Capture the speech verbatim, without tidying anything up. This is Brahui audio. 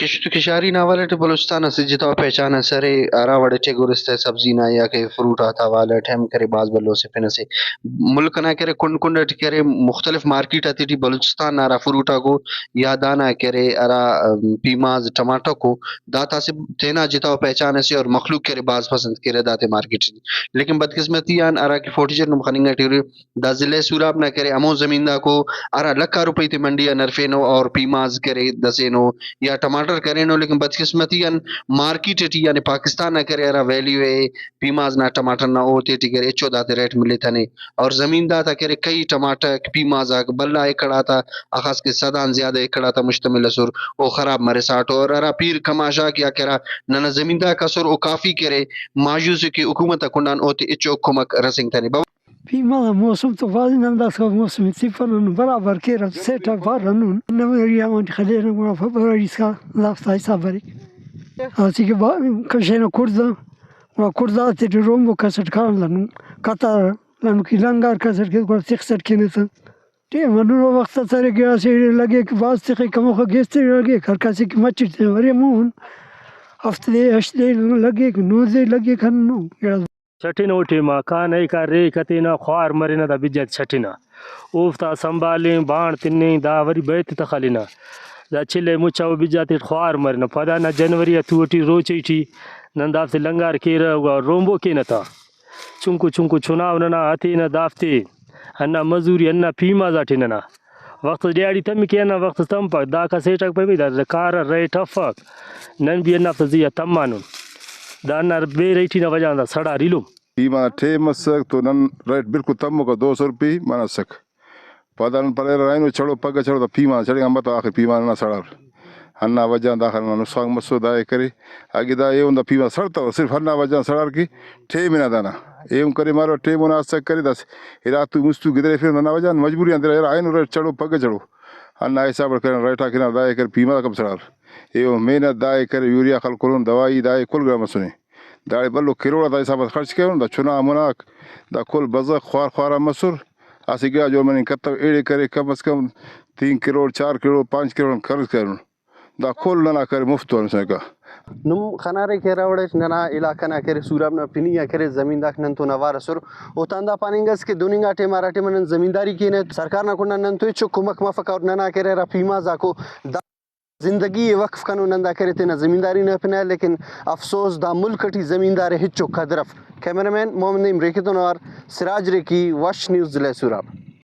کشت و کشاری نا حوالہ ٹی بلوچستان اسہ جتا و پہچان ئس ارے، ہرا وڑ ٹی گرست ءِ سبزی نا یا کہ فروٹ آتا حوالہ ٹی ہم کرے بھاز بھلو اسہ پن ئسے۔ ملک ئنا کرے کنڈ کنڈ ئٹی کرے مختلف مارکیٹ آتے ٹی بلوچستان نا ہرا فروٹ آکو یا دانا کرے ہرا، ام، پیماز ٹماٹر کو، دا تا اسہ تینا جتا و پہچان ئسے اور مخلوق کرے بھاز پسند کیرہ داتے مارکیٹ ٹی۔ لیکن بدقسمتی آن ہرا کہ فوٹیج ئٹ نم خننگ ئٹی ارے، دا ضلع سوراب نا کرے ہمو زمیندار کو ہرا لکھ آ روپئی تے منڈی آ نرفینو اور پیماز کرے دسینو یا ٹماٹر کرینو، لیکن بدقسمتی آن مارکیٹ ٹی یعنی پاکستان نا کرے ہرا ویلیو ءِ پیماز نا ٹماٹر نا او تیٹی کرے ہچو داتے ریٹ ملتنے۔ اور زمیندار تا کرے کئی ٹماٹر پیماز آک بھلا ایکڑ آتا، اخس کہ صد آن زیادہ ایکڑ آتا مشتمل ئسر، او خراب مرساٹو اور ہرا پیر کماش آک یا کہ ہرا ننا زمیندار آک ئسر او کافی کرے مایوس کہ حکومت نا کنڈان اوتے ہچو کمک رسینگتنے۔ پیماز آ موسم تو بھاز نن داسکا موسم تپنن برابر کیرہ، سیٹ آ پارہ ہندن۔ نومبر آن خلیرہ، گڑا فروری اسکا دافتا حساب بریک۔ اسہ کہ با-، کشینہ کڑزہ، گڑا کڑزہ آتیٹی رومبو کسٹ کارہ ہندن قطار، دنکہ لنگار کسٹ کے گڑا سخسٹ کینہ تہ ٹائم ہندنو وخت اس ارے، گڑاس ایڑے لگیک، بھاز تخک، ہموخہ گیس تے لگیک، ہر کاسے کہ مچٹ تینا ارے مون، ہفت دے، ہشت دے لگیک، نو دے لگیک ہندنو گڑاس۔ چٹنہ او ٹائما کانہ ایکا ریک ہتینہ، خوار مرینہ دا بج آتے چٹنہ، اوفتا سنبھالین، بانڑ تنین، دا وری بیت تہ خلنہ، دا چلہ مچا او بج آتیٹ خوار مرینہ۔ پدا نا جنوری آ تو ٹی روچہ ٹی نن دافتے لنگار کیرہ، گڑا رومبو کینہ تا۔ چنکو چنکو چناو ننا ہتینہ دافتے، ہندا مزوری، ہندا پیمازاٹی ننا وخت اس ڈیہاڑی تمکہ، ہندا وخت اس تمپک، داکا سیٹاک پائے بھئی دا کارہ ریٹ افک، نن بھی ہندافتا زیہا تمانن۔ دا ہندا بے ریٹی نا وجہ غان دا سڑار ایلم۔ پیما ٹیم مسک تو نن ریٹ بالکل تموکا، دو سو روپی من اسک۔ پدا نن پریرہ اینو چڑو، پگہ چڑو، دا پیما چڑینگ آن بتو آخر پیما ننا سڑار۔ ہندا وجہ غان داخہ ننا نسخان مسو دائے کرے۔ اگہ دا ایہن دا پیما سڑتو، صرف ہندا وجہ غان سڑار کہ ٹیم ہنا دانا۔ ایہن کرے مارو ٹیم اونا اسک کرے داسہ اراتو مستو گدریفر، ہندا وجہ غان مجبوری آن دیر ارا اینو ریٹ چڑو پگہ چڑو۔ ہندا حساب اٹ کرے ریٹ آک ہنا دائے کرے پیما دا کم سڑار۔ ایہن محنت دائے کرے، یوریا خلکرون، دوائی دائے کل گڑا مسنے۔ داڑے بھلو کروڑ آتا حساب آ خرچ کرون، دا چنا مناک، دا کل بزغ خوار خوار آن مسر، اسہ گڑا جوڑ مننگ کتو، ایڑے کرے کم از کم تین کروڑ، چار کروڑ، پانچ کروڑ آن خرچ کرون۔ دا کل ننا کرے مفت آن مسنے کا۔ نم خنارے کہ ہرا وڑ اٹ ننا علاقہ نا کرے سوراب نا پنی آ کرے زمیندار آک نن تون اوار ئسر۔ اوتان دا پاننگ ئس کہ دہننگا ٹائم ہرا ٹائم نن زمینداری کینہ، سرکار نا کنڈا نن تو ہچو کمک مفک اور ننا کرے ہرا پیماز آکو دا زندگی ءِ وقف کنو، نن دا کرے تینا زمینداری نا پن آ، لیکن افسوس دا ملک ٹی زمیندار ءِ ہچو قدر اف۔ کیمرہ مین محمد نعیم ریکی تون اوار سراج ریکی، وش نیوز، ضلع سوراب۔